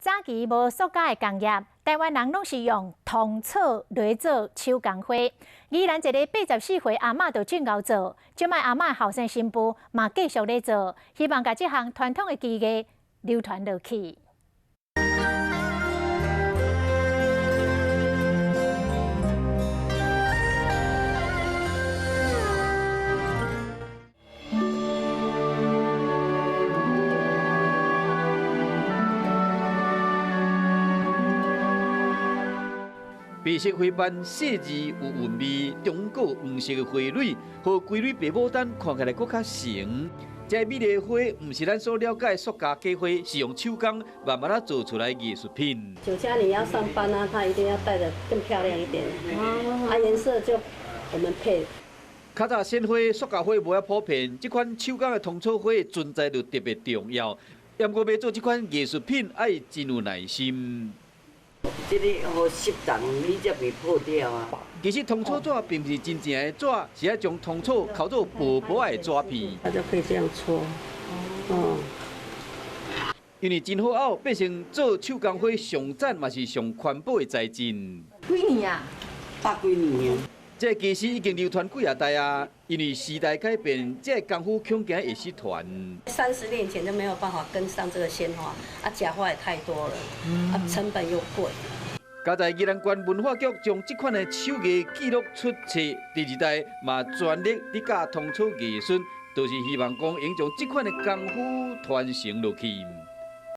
早期無塑膠的工業，台灣人攏是用通草來做手工花。宜蘭一个84歲阿嬤就真𠢕做，這擺阿嬤後生新婦嘛繼續咧做，希望共這項傳統的技藝流傳落去。白色花瓣細緻有韻味，中國黃色的花蕊予規蕊白牡丹看起來閣較成。這美麗花毋是咱所了解的塑膠假花，是用手工慢慢仔做出來藝術品。酒家你要上班啊，他一定要戴得更漂亮一點，啊顏色就我們配。較早鮮花、塑膠花無遐普遍，這款手工的通草花存在就特別重要。毋過欲做這款藝術品，愛真有耐心。這个予濕重，你才袂破掉啊。其實通草紙並毋是真正的紙，是愛將通草剾做薄薄的紙片。它就可以這樣搓，哦。因為真好拗，變成做手工花上讚嘛是上環保的材質。幾年啊？百幾年啊。這個技師已經流傳幾仔代啊，因為時代改變，這個功夫恐驚會失傳。30年前就沒有辦法跟上這個鮮花，啊，假花也太多了，啊，成本又貴。佳哉宜蘭縣文化局將這款的手藝記錄出冊，第二代嘛全力佇教通草藝術，就是希望講會將這款的功夫傳承落去。